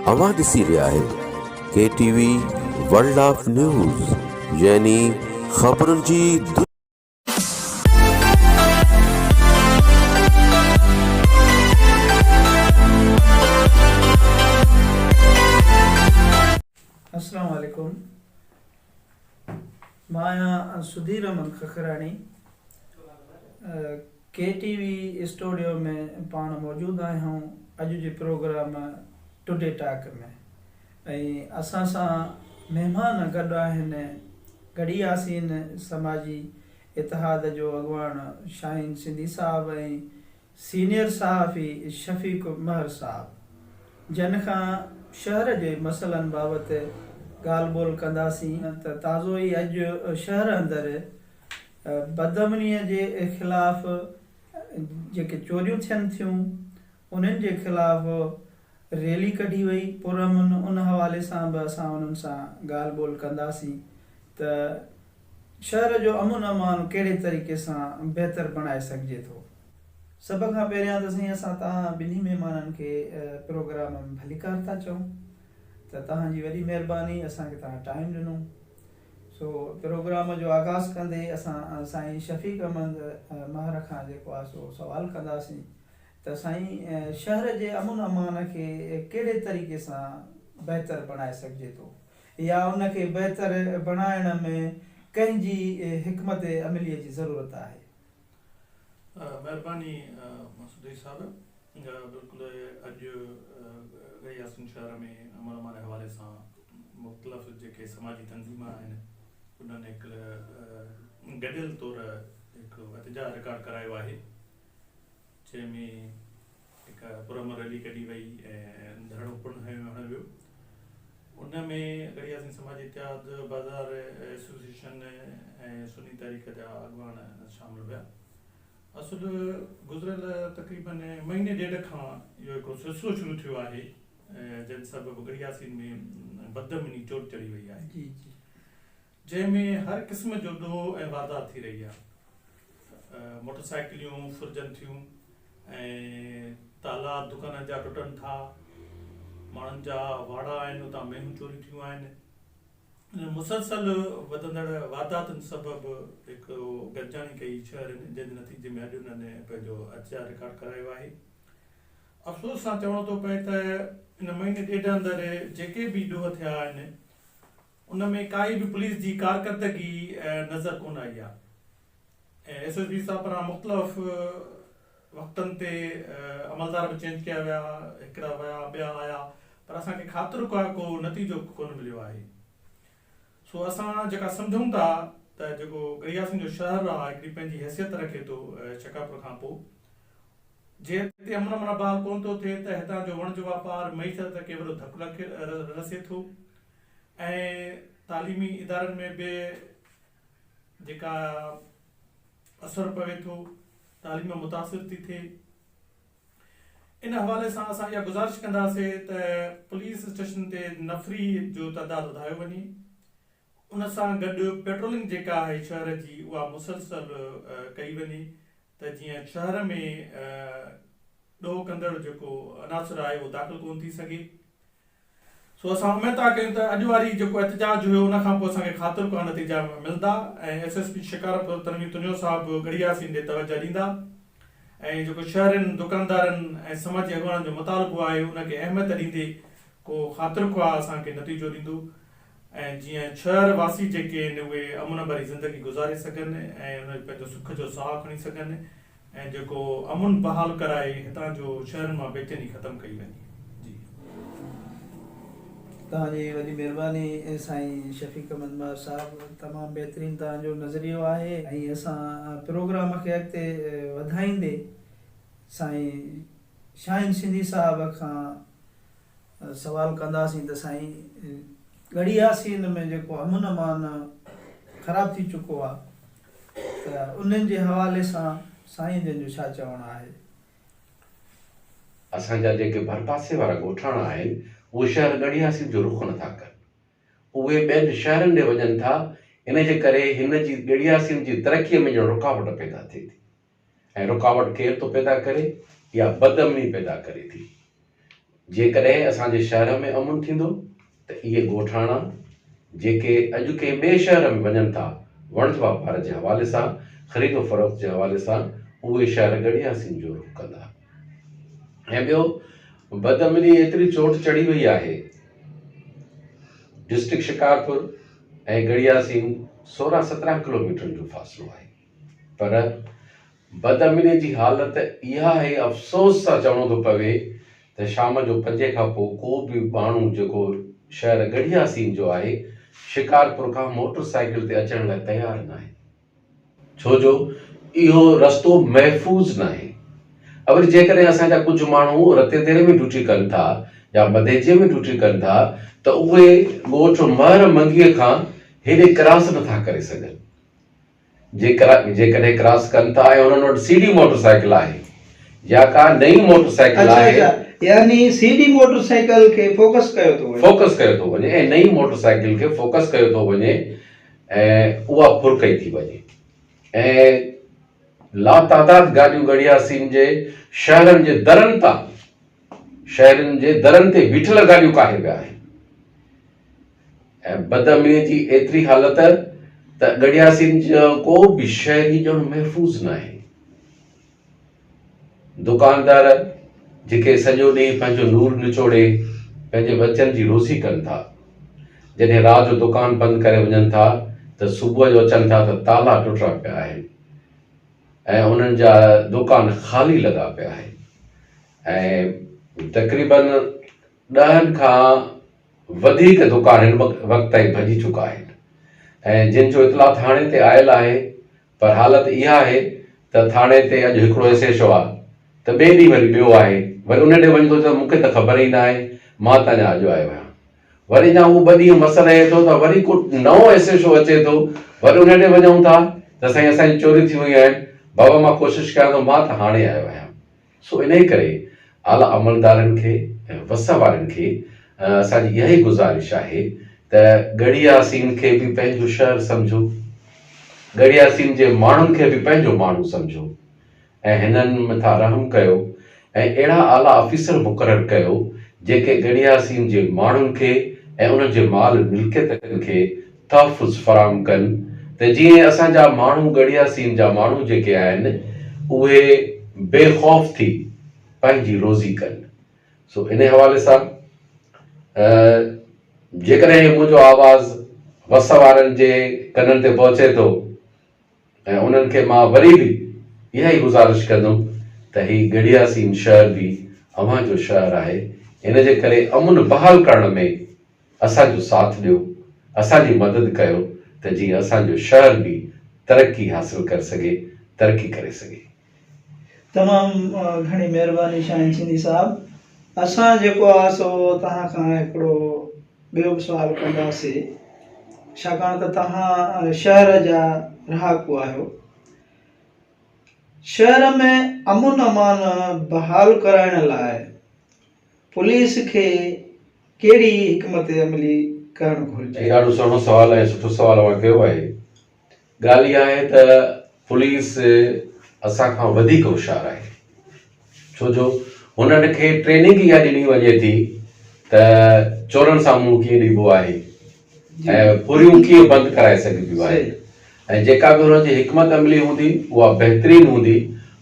اوهان ڏسي رهيا آهيو K T V world of news يعني خبرن جي دنيا. السلام عليڪم مان آهيان Sudhir Ahmed Khakhrani K T V studio ۾ پاڻ موجود آهيون اڄ جي پروگرام ٽوڊي ٽاڪ ۾ ۽ اسان سان مهمان گڏ آهن ڳڙهي ياسين سماجي اتحاد جو اڳواڻ شاهين سنڌي صاحب ۽ سينيئر صحافي شفيق مهر صاحب جن کان شهر جي مسئلن بابت ڳالهه ٻولهه ڪنداسين ته تازو ئي اڄ شهر اندر بدامنيء جي خلاف جيڪي چوريون ٿين ٿيون انهن جي خلاف ريلي ڪڍي وئي پرامن ان حوالي سان به اسان انهن سان ڳالهه ٻولهه ڪنداسين ته شهر جو امن امان ڪهڙي طريقي سان بهتر بڻائي سگهجي ٿو. سڀ کان پهريان ته سائين اسان توهان ٻنهي مهمانن کي پروگرام ۾ ڀليڪار ٿا چئون ته توهان جي وڏي مهرباني اسان کي توهان ٽائيم ڏنو. سو پروگرام جو آغاز ڪندي اسان سائين شفيق احمد مهر کان جيڪو آهي سو سوال ڪنداسين ته سائين شهر جي امن امان کي ڪهڙي طريقي سان بهتر بڻائي سگهجي ٿو يا ان کي بهتر بڻائڻ ۾ ڪنهن جي حڪمت عملي جي ضرورت آهي؟ مهرباني مسعودي صاحب بلڪل اڄ ڳڙهي ياسين شهر ۾ امن امان جي حوالي سان مختلف جيڪي سماجي تنظيم آهن انهن هڪ گڏيل طور هڪڙو احتجاج رڪارڊ ڪرايو آهي جنهن ۾ هڪ پرامن ريلي ڪڍي وئي ۽ ڌرڻو پڻ هنيو ويو ان ۾ ڳڙهي ياسين سماجي اتحاد بازار ايسوسيئيشن ۽ سني تحريڪ جا اڳواڻ شامل هيا اصل گذريل تقريبن مهيني ڏيڍ کان اهو هڪڙو سلسلو شروع ٿيو آهي جنهن سبب ڳڙهي ياسين ۾ بدامني چوٽ چڙهي وئي آهي جي جي جنهن ۾ هر قسم جو ڏوهه ۽ واردات ٿي رهي آهي. موٽر سائيڪليون ڦرجن ٿيون ۽ تالا دڪانن جا ٽٽن ٿا، ماڻهن جا واڙا آهن اتان مينهون چوري ٿيون آهن. انهن مسلسل وڌندڙ وارداتن سبب هڪ گڏجاڻي ڪئي شهرين جنهن جي نتيجي ۾ اڄ انهن پنهنجو احتجاج رڪارڊ ڪرايو آهي. افسوس سان چوڻو ٿو پئي ته ان مهيني ڏيڍ اندر جيڪي به ڏوهه ٿيا آهن ان ۾ ڪائي به پوليس جي ڪارڪردگي نظر ڪونه آئي آهي ۽ ايس ايس پي صاحب پاران مختلف وقتن تي عملدار به چينج ڪيا ويا هڪڙا ويا ٻيا آيا پر اسان کي خاطر خواهه ڪو نتيجو ڪونه مليو آهي سو اسان جيڪا سمجهون ٿا ته جيڪو ڳڙهياسين جو شهر آهي هڪڙي پنهنجي حيثيت رکي ٿو شڪارپور کان پوء جي هتي امن امان بحال ڪونه ٿو ٿئي ته هتان جو وڻج واپار معيشت کي وڏو ڌڪ رسي ٿو ۽ تعليمي ادارن ۾ به جيڪا اثر پوي ٿو تعليم متاثر ٿي ٿئي ان حوالي سان اسان اها گذارش ڪنداسي ته پوليس اسٽيشن تي نفري جو تعداد وڌايو وڃي ان سان گڏ پيٽرولنگ جيڪا آهي شهر جي اها مسلسل ڪئي وڃي ته جيئن شهر ۾ ڏوهه ڪندڙ جيڪو عناصر آهي اهو داخل ڪونه ٿي سگهي سو اسان اميد ٿا ڪيون ته اڄ واري جيڪو احتجاج هيو ان کان پوء اسان کي خاطر خواهه نتيجا ملندا ۽ S S P Shikarpur Tanveer Tunio صاحب به ڳڙهي ياسين ڏي توجهه ڏيندا ۽ جيڪو شهرين، دڪاندارن ۽ سماجي اڳواڻن جو مطالبو آهي ان کي اهميت ڏيندي ڪو خاطر خواهه اسان کي نتيجو ڏيندو ۽ جيئن شهر واسي جيڪي آهن اهي امن ڀري زندگي گذاري سگهن ۽ ان پنهنجو سک جو ساهه کڻي سگهن ۽ جيڪو امن بحال ڪرائي هتان جو شهرن مان بيچيني ختم ڪئي وڃي جي. توهان جي وڏي مهرباني سائين شفيق احمد مهر صاحب تمام بهترين توهان جو نظريو آهي ۽ اسان پروگرام کي اڳتي وڌائيندي سائين شاهين سنڌي صاحب کان سوال ڪنداسين ته سائين ڳڙهي ياسين ۾ جيڪو امن امان خراب ٿي چڪو آهي ته انهن جي حوالي سان سائين جن جو ڇا چوڻ آهي. اسان جا جيڪي ڀرپاسي وارا ڳوٺاڻا آهن، اهي شهر ڳڙهياسين جو رخ نٿا ڪن. اهي ٻين شهرن ڏي وڃن ٿا، ان جي ڪري هن جي ڳڙهياسين جي ترقيء ۾ ڄڻ رڪاوٽ پيدا ٿئي ٿي. ۽ رڪاوٽ ڪير ٿو پيدا ڪري؟ اها بدامني پيدا ڪري ٿي. جيڪڏهن اسان جي شهر ۾ امن ٿيندو ته اهي ڳوٺاڻا جيڪي اڄ ڪنهن ٻئي شهر ۾ وڃن ٿا وڻج واپار جي حوالي سان، خريد و فروخت جي حوالي سان اهي شهر ڳڙهياسين جو رخ ڪندا. ۽ ٻيو بدامني ايتري چوٽ چڙهي وئي آهي ڊسٽرڪٽ شڪارپور ۽ ڳڙهياسين 16 17 ڪلوميٽرن جو فاصلو آهي پر بدامني جي حالت اها آهي افسوس سان چوڻو ٿو پوي ته شام جو پنجين کان پوء ڪو به ماڻهو جيڪو شهر ڳڙهياسين جو آهي شڪارپور کان موٽر سائيڪل تي اچڻ لاء تيار ناهي. ڇو جو اهو رستو محفوظ ناهي. وري جيڪڏهن اسان جا ڪجهه ماڻهو رتيديري ۾ ڊيوٽي ڪن ٿا يا مديجي ۾ ڊيوٽي ڪن ٿا ته اهي ڳوٺ مهر منگيء کان هيڏي ڪراس نٿا ڪري سگهن. جيڪڏهن ڪراس ڪن ٿا ۽ انهن وٽ سي ڊي موٽر سائيڪل آهي يا ڪا نئين موٽر سائيڪل آهي. اڇا يعني سي ڊي موٽر سائيڪل کي فوڪس ڪيو ٿو وڃي. فوڪس ڪيو ٿو وڃي ۽ نئين موٽر سائيڪل کي فوڪس ڪيو ٿو وڃي ۽ اها ڦر ڪئي ٿي وڃي ۽ لاتعداد گاڏيون ڳڙهياسين جي شهرن جي درن تان شهرن جي درن تي بيٺل گاڏيون ڪاهي ويا آهن ۽ بدامني جي ايتري حالت ته ڳڙهياسين جو ڪو به شهري ڄڻ محفوظ ناهي. دڪاندار جيڪي سڄو ڏينهن پنهنجو نور نچوڙي پنهنجي ٻچن جي روزي ڪن ٿا، جڏهن رات جو دڪان بند ڪري وڃن ٿا ته صبح جو اچن ٿا ته تالا ٽٽا پيا آهن ۽ انهن جا دڪان خالي لڳا پيا آهن ۽ تقريبن ڏهن کان وڌيڪ دڪان هن وقت تائين ڀڄي چڪا آهن ۽ جن جو اطلاع ٿاڻي تي آيل آهي پر حالت اها آهي ته ٿاڻي تي اڄ هڪڙو ايس ايڇ او آ ته ٻئي ڏينهن وري ٻيو آهي وري ان ڏي وڃ ٿو ته مون کي ته خبر ئي ناهي مان ته اڃا اڄ آيو آهيان وري اڃا اهو ٻه ڏينهن مس رهي ٿو ته وري ڪو نئون ايس ايڇ او اچي ٿو وري ان ڏي وڃون ٿا ته سائين اسان جي چوري ٿي ويون آهن بابا مان ڪوشش ڪيان ٿو مان ته هاڻي آيو آهيان سو انهيء ڪري اعليٰ عملدارن کي ۽ وس وارن کي اسان جي اها ئي گذارش آهي ته ڳڙهياسين کي به پنهنجو شهر سمجهو، ڳڙهياسين جي ماڻهن کي به پنهنجو ماڻهو سمجهو ۽ هنن مٿان رحم ڪيو ۽ اهڙا اعليٰ آفيسر مقرر ڪيو جيڪي ڳڙهياسين جي ماڻهن کي ۽ انهن جي مال ملڪيتن کي تحفظ فراهم ڪن ته جيئن اسان جا ماڻهو ڳڙهياسين جا ماڻهو جيڪي آهن اهي بي خوف ٿي پنهنجي روزي ڪن سو انهي حوالي سان جيڪڏهن هي منهنجو آواز وس وارن جي ڪنن تي پهچي ٿو ۽ انهن کي مان وري به اها ئي گذارش ڪندم ته هي ڳڙهياسين شهر به اوهان جو شهر آهي ان جي ڪري امن بحال ڪرڻ ۾ اسان جو ساٿ ڏيو، اسان جي مدد ڪيو ته جيئن اسان جو شهر به ترقي حاصل ڪري سگهي، ترقي ڪري سگهي. تمام گهڻي مهرباني شاهين سنڌي صاحب اسان جيڪو آ سو توهان کان هڪڙو ٻيو به سوال ڪنداسي ڇاڪاڻ ته توهان شهر جا رهاڪو آهيو شهر ۾ امن امان بحال ڪرائڻ لاء پوليس کي ڪهڙي حڪمت عملي ڪرڻ گهرجي؟ هي ڏاڍو سهڻو سوال ۽ سٺو سوال اوهان ڪيو آهي. ڳالهه اها آهي ته پوليس اسان کان وڌيڪ هوشيار آهي ڇو جو هنن کي ٽريننگ اها ڏني وڃي ٿي ته چورن سان منهن ڪيئن ڏبو آهي ۽ ڦريون ڪيئن بند ڪرائي سگهبيون آهن ۽ جيڪا به هنن جي حڪمت عملي هوندي اها بهترين هوندي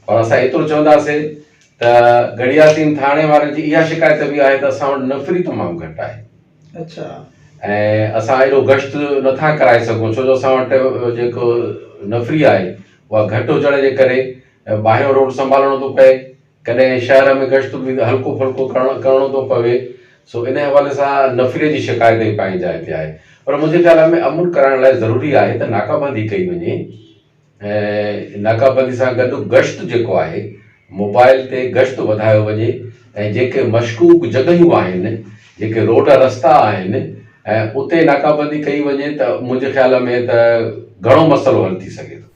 پر اسان ايترو چونداسين ته ڳڙهياسين ٿاڻي وارن جي اها شڪايت به آهي ته اسان وٽ نفري تمام گهٽ آهي ۽ اسان ايڏو گشت نٿا ڪرائي سگهون ڇو جو اسان وٽ جيڪو نفري آهي اها گهٽ هجڻ جي ڪري ٻاهريون روڊ سنڀالڻو ٿو پئي ڪڏهن شهر ۾ گشت به هلڪو ڦلڪو ڪرڻو ٿو پوي سو ان حوالي سان نفري جي شڪايت به پنهنجي جاء تي آهي پر منهنجي خيال ۾ امن ڪرائڻ لاء ضروري آهي ته ناڪابندي ڪئي وڃي ۽ ناڪابندي سان گڏ گشت جيڪو آهي موبائل تي گشت وڌايو وڃي ۽ جيڪي مشڪوڪ جڳهيون آهن جيڪي روڊ رستا آهن ۽ اتي ناڪابندي ڪئي وڃي ته منهنجي خيال ۾ ته گهڻو مسئلو حل ٿي سگهي ٿو.